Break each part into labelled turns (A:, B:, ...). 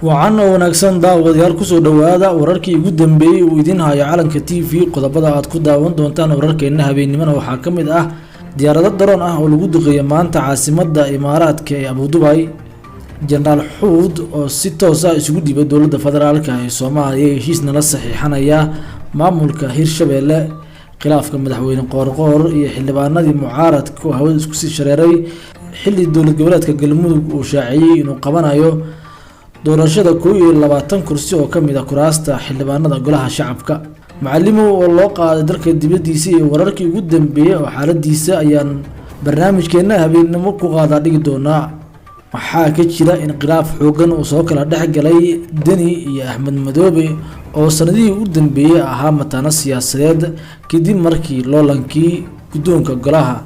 A: Wacan oo wanaagsan daawadayaal, kusoo dhowaada wararkii ugu dambeeyey uu idiin hayo Calanka TV. Qodobada aad ku daawan doontaan wararkeena habeennimona waxaa ka mid ah diyaarado daroon ah oo lagu duqeeyay maanta caasimada Imaaraadka ee Abudubay, Jenaraal Xuud oo si toos ah isugu dhiibay dowladda federaalka ee Soomaaliya, heshiisna la saxiixanaya maamulka Hirshabeelle, khilaafka madaxweyne Qoorqoor iyo xildhibaanadii mucaaradka oo hawada isku sii shareeray xilli dowlad goboleedka Galmudug uu shaaciyey inuu qabanayo doorashada 21 kursi oo kamid ah kuraasta xildhibaanada golaha shacabka, Macalimow oo loo qaaday dalka dibadiisa iyo wararkii ugu dambeeyey oo xaaladiisa ayaan barnaamijkeena habeennimo ku qaadaa dhigi doonaa. Waxaa ka jira in khilaaf xoogan uu soo kala dhex galay Deni iyo Axmed Madoobe oo sanadihii u dambeeyey ahaa mataano siyaasadeed, kadib markii loolankii guddoonka golaha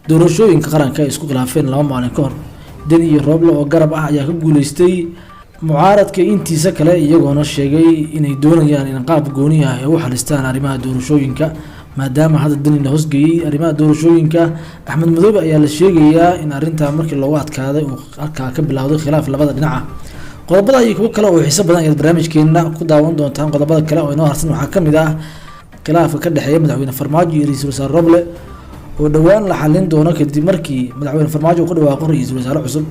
A: doorashooyinka qaranka ay isku khilaafeen 2 maalin ka hor. Deni iyo Rooble oo garab ah ayaa ka guuleystay mucaaradka intiisa kale, iyagoona sheegay inay doonayaan in qaab gooni ah ay u xalistaan arrimaha doorashooyinka, maadaama hadda Deni la hoosgeeyey arrimaha doorashooyinka. Axmed Madoobe ayaa la sheegayaa in arrintaa markii loogu adkaaday uu halkaa ka bilowday khilaaf labada dhinaca. Qodobada iyo kuwo kale oo xiiso badan ayaad barnaamijkeena ku daawan doontaan. Qodobada kale oo inoo harsan waxaa ka mid ah khilaafka ka dhexeeya madaxweyne Farmaajo iyo ra-iisul wasaare Roble oo dhowaan la xalin doono kadib markii madaxweyne Farmaajo uu ku dhawaaqo ra-iisul wasaare cusub.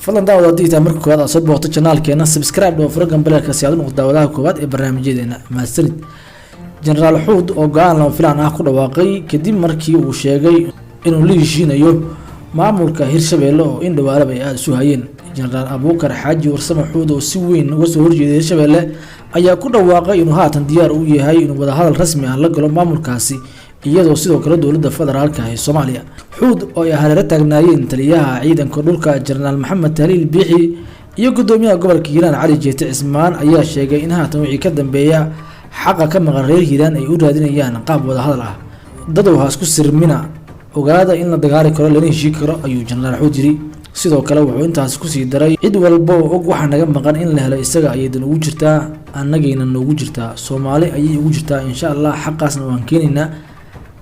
A: Fadlan daawad, haddii taa marka koowaad aad soo booqto channelkeena, subscribe dhoo, furo gambaleelka si aad u noqdo daawadaha koowaad ee barnaamijyadeena. Mahadsanid. Jenaraal Xuud oo go-aan lama filaan ah ku dhawaaqay kadib markii uu sheegay inuu la heshiinayo maamulka Hirshabeelle oo in dhawaalaba ay aada isu hayeen. Jenaraal Abuukar Xaaji Warsame Xuud oo si weyn uga soo horjeeday Hirshabeelle ayaa ku dhawaaqay inuu haatan diyaar u yahay inuu wadahadal rasmi ah la galo maamulkaasi, iyadoo sidoo kale dowladda federaalka ee Soomaaliya. Xuud oo ay hareero taagnaayeen taliyaha ciidanka dhulka Jenaraal Maxamed Tahliil Biixi iyo gudoomiyaha gobolka Hiiraan Cali Jeete Cismaan ayaa sheegay in haatan wixii ka dambeeya xaqa ka maqan reer Hiiraan ay u raadinayaan qaab wadahadal ah. "Dadow, ha isku sirmina, ogaada in la dagaali karo lana heshii karo," ayuu Jenaraal Xuud yiri. Sidoo kale wuxuu intaasi kusii daray: "Cid walba oo og waxa naga maqan in la helo isaga ayaydan ugu jirtaa, annagayna noogu jirtaa, Soomaali ayay ugu jirtaa. Insha Allah xaqaasna waan keenaynaa,"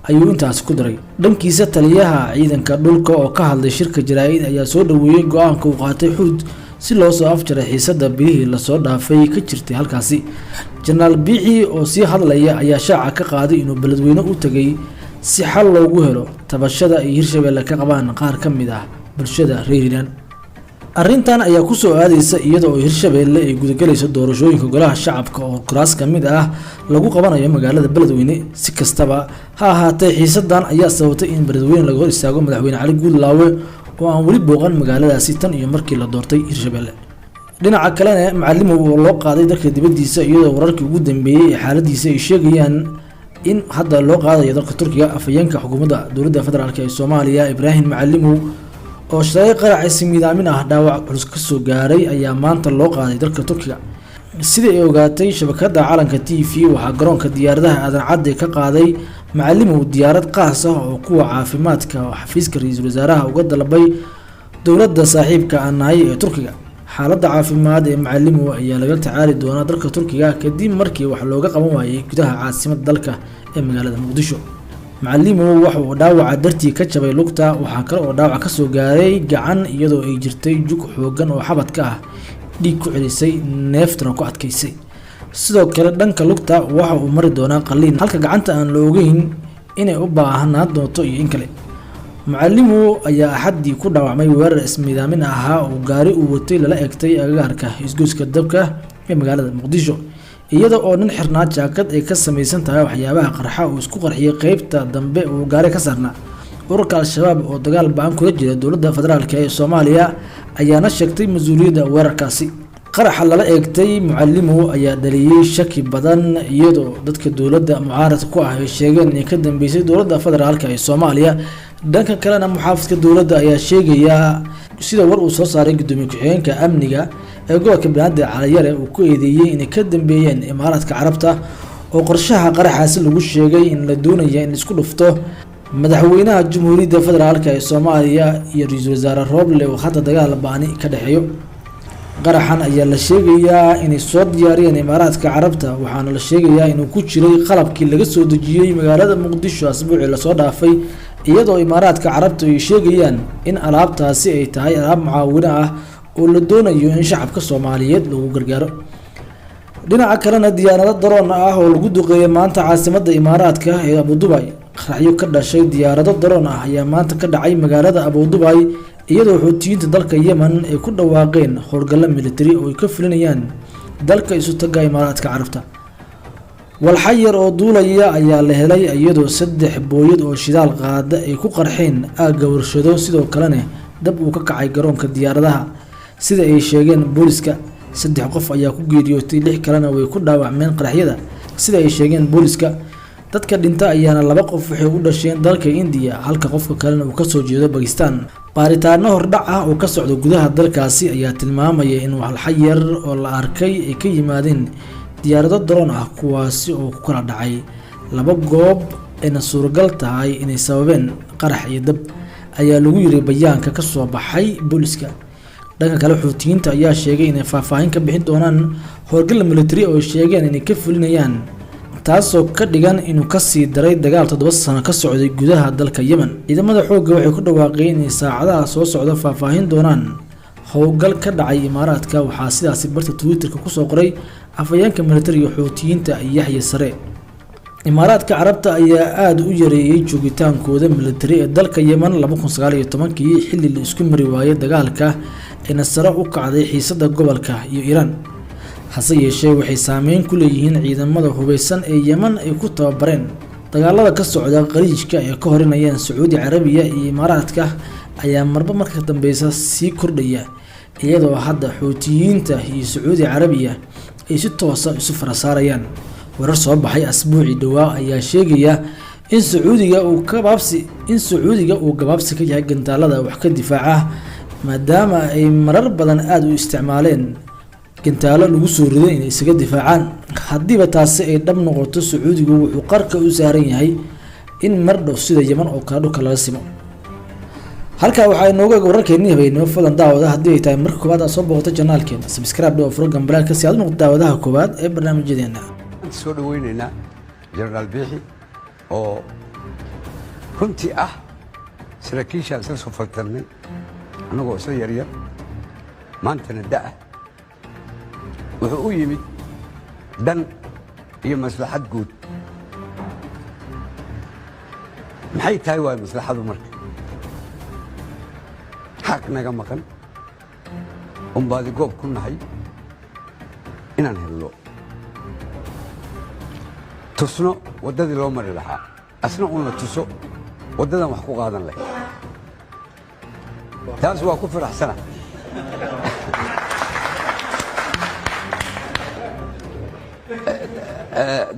A: ayuu intaasi ku daray. Dhankiisa, taliyaha ciidanka dhulka oo ka hadlay shirka jaraa-id ayaa soo dhaweeyey go-aanka uu qaatay Xuud si loo soo afjaray xiisada bilihii lasoo dhaafay ka jirtay halkaasi. Jenaraal Biixi oo sii hadlaya ayaa shaaca ka qaaday inuu Beledweyne u tegay si xal loogu helo tabashada ay Hirshabeelle ka qabaan qaar ka mid ah bulshada reer Hiiraan. Arrintan ayaa kusoo aadeysa iyada oo Hirshabeelle ay gudagelayso doorashooyinka golaha shacabka oo kuraas ka mid ah lagu qabanayo magaalada Beledweyne. Si kastaba ha ahaatee, xiisadan ayaa sababtay in Beledweyne laga hor istaago madaxweyne Cali Guudlaawe oo aan weli booqan magaaladaasi tan iyo markii la doortay Hirshabeelle. Dhinaca kalena, Macalimow oo loo qaaday dalka dibaddiisa, iyadoo wararkii ugu dambeeyey ee xaaladiisa ay sheegayaan in hadda loo qaadayo dalka Turkiga. Afhayeenka xukuumadda dowladda federaalk ee Soomaaliya Ibraahim Macalimow oo shalay qarax ismiidaamin ah dhaawac culus kasoo gaaray ayaa maanta loo qaaday dalka Turkiga. Sidai ay ogaatay shabakada Calanka TV, waxaa garoonka diyaaradaha Aadan Cadde ka qaaday Macalimow diyaarad qaas ah oo kuwa caafimaadka xafiiska ra-iisul wasaaraha uga dalbay dowladda saaxiibka aan nahay ee Turkiga. Xaaladda caafimaad ee Macalimow ayaa lagala tacaali doonaa dalka Turkiga kadib markii wax looga qaban waayey gudaha caasimadda dalka ee magaalada Muqdisho. Macalimow waxa uu dhaawaca dartii ka jabay lugta, waxaa kale oo dhaawac kasoo gaaray gacan, iyadoo ay jirtay jug xoogan oo xabadka ah, dhiig ku celisay, neeftana ku adkaysay. Sidoo kale dhanka lugta waxa uu mari doonaa qaliin, halka gacanta aan la ogeyn inay u baahnaan doonto iyo in kale. Macalimow ayaa Axaddii ku dhaawacmay weerar ismiidaamin ahaa oo gaari uu watay lala egtay agagaarka isgoyska Dabka ee magaalada Muqdisho, iyada oo nin xirnaa jaakad ay ka samaysan tahay waxyaabaha qarxa uu isku qarxiyey qeybta dambe uu gaari ka saarnaa. Ururka Al-Shabaab oo dagaal ba-an kula jira dowladda federaalk ee Soomaaliya ayaana sheegtay mas-uuliyadda weerarkaasi. Qaraxa lala eegtay Mucalimow ayaa dhaliyey shaki badan, iyadoo dadka dowladda mucaaradka ku ah ay sheegeen inay ka dambeysay dowladda federaalk ee Soomaaliya. Dhanka kalena, muxaafidka dowladda ayaa sheegaya, sida war uu soo saaray gudoomiye ku-xigeenka amniga ee gobolka Banaadir Caliyare uu ku eedeeyey inay ka dambeeyeen Imaaraadka Carabta, oo qorshaha qaraxaasi lagu sheegay in la doonaya in isku dhufto madaxweynaha Jamhuuriyadda Federaalk ee Soomaaliya iyo ra-iisul wasaare Rooble oo hadda dagaal baani ka dhexeeyo. Qaraxan ayaa la sheegayaa inay soo diyaariyeen Imaaraadka Carabta, waxaana la sheegayaa inuu ku jiray qalabkii laga soo dejiyey magaalada Muqdisho asbuucii lasoo dhaafay, iyadoo Imaaraadka Carabta ay sheegayaan in alaabtaasi ay tahay alaab mucaawino ah. oo la doonayo in shacabka Soomaaliyeed lagu gargaaro. Dhinaca kalena, diyaarado daroon ah oo lagu duqeeyay maanta caasimadda Imaaraadka ee Abu Dubai. Qaraxyo ka dhashay diyaarado daroon ah ayaa maanta ka dhacay magaalada Abu Dubai, iyadoo Xuutiyiinta dalka Yemen ay ku dhawaaqeen howlgallo militari oo ay ka fulinayaan dalka Isutaga Imaaraadka Carabta. Walxa yar oo duulaya ayaa la helay, iyadoo 3 booyad oo shidaal qaada ay ku qarxeen aagga warshado, sidoo kalena dab uu ka kacay garoonka diyaaradaha, sida ay sheegeen booliska. 3 qof ayaa ku geeriyootay, 6 kalena way ku dhaawacmeen qaraxyada, sida ay sheegeen booliska. Dadka dhinta ayaana 2 qof waxay u dhasheen dalka Indiya, halka qofka kalena uu kasoo jeedo Bakistan. Baaritaano hordhac ah oo ka socda gudaha dalkaasi ayaa tilmaamaya in walxa yar oo la arkay ay ka yimaadeen diyaarado daroon ah, kuwaasi oo ku kala dhacay 2 goob, ayna suuragal tahay inay sababeen qarax iyo dab, ayaa lagu yiri bayaanka ka soo baxay booliska. Dhanka kale, Xuutiyiinta ayaa sheegay inay faahfaahin ka bixin doonaan howlgal militari oo ay sheegeen inay ka fulinayaan, taasoo ka dhigan inuu kasii daray dagaal 7 sano ka socday gudaha dalka Yemen. Ciidamada xoogga waxay ku dhawaaqeen inay saacadaha soo socda faahfaahin doonaan howlgal ka dhacay Imaaraadka. Waxaa sidaasi barta Twitterka kusoo qoray afhayeenka militariga Xuutiyiinta, Yaxya Sare. Imaaraadka Carabta ayaa aada u yareeyay joogitaankooda militari ee dalka Yemen 2019-kii, xilli la isku mari waayay dagaalka ayna sare u kacday xiisada gobolka iyo Iiraan. Hase yeeshee, waxay saameyn ku leeyihiin ciidamada hubeysan ee Yemen ay ku tababareen. Dagaalada ka socda Khaliijka ee ka horinayaan Sacuudi Carabiya iyo Imaaraadka ayaa marba marka dambeysa sii kordhaya, iyadoo hadda Xuutiyiinta iyo Sacuudi Carabiya ay si toosa isu fara saarayaan. Warar soo baxay asbuucii dhowaa ayaa sheegaya in Sacuudiga uu gabaabsi ka yahay gantaalada wax ka difaaca, maadaama ay marar badan aada u isticmaaleen gantaalo lagu soo riday inay isaga difaacaan. Haddiiba taasi ay dhab noqoto, Sacuudigu wuxuu qarka u saaran yahay in mar dhow sida Yemen oo kale dhulka lala simo. Halkaa waxaa inoogu eg wararkeennii habeenimo. Fadlan daawada, haddii ay tahay marka koowaad aad soo booqato channelkeena, subscribe dheh oo furo gambaleelka si aad u noqoto daawadaha koowaad ee barnaamijyadeena.
B: Soo dhaweynaynaa Jenaraal Biixi oo runtii ah saraakiishaan isla soo faltarnay annagoo isla yaryar, maantana da'ah. Wuxuu u yimid dan iyo maslaxad guud. Maxay tahay waay maslaxadu? Marka xaq naga maqan un baadigoob ku nahay inaan helno, tusno waddadii loo mari lahaa, asna uuna tuso waddadan wax ku qaadan lahayd. Taas waa ku faraxsana.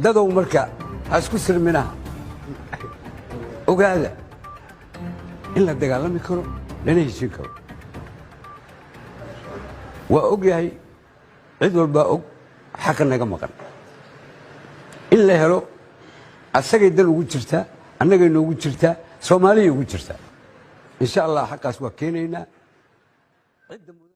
B: Dadow, marka ha isku sirminaha, ogaada in la dagaalami karo lana heshin karo. Waa og yahay, cid walbaa og xaqa naga maqan in la helo. Asagay dan ugu jirtaa, annagay noogu jirtaa, Soomaaliyay ugu jirtaa. Insha Allah xaqaas waa keenaynaa.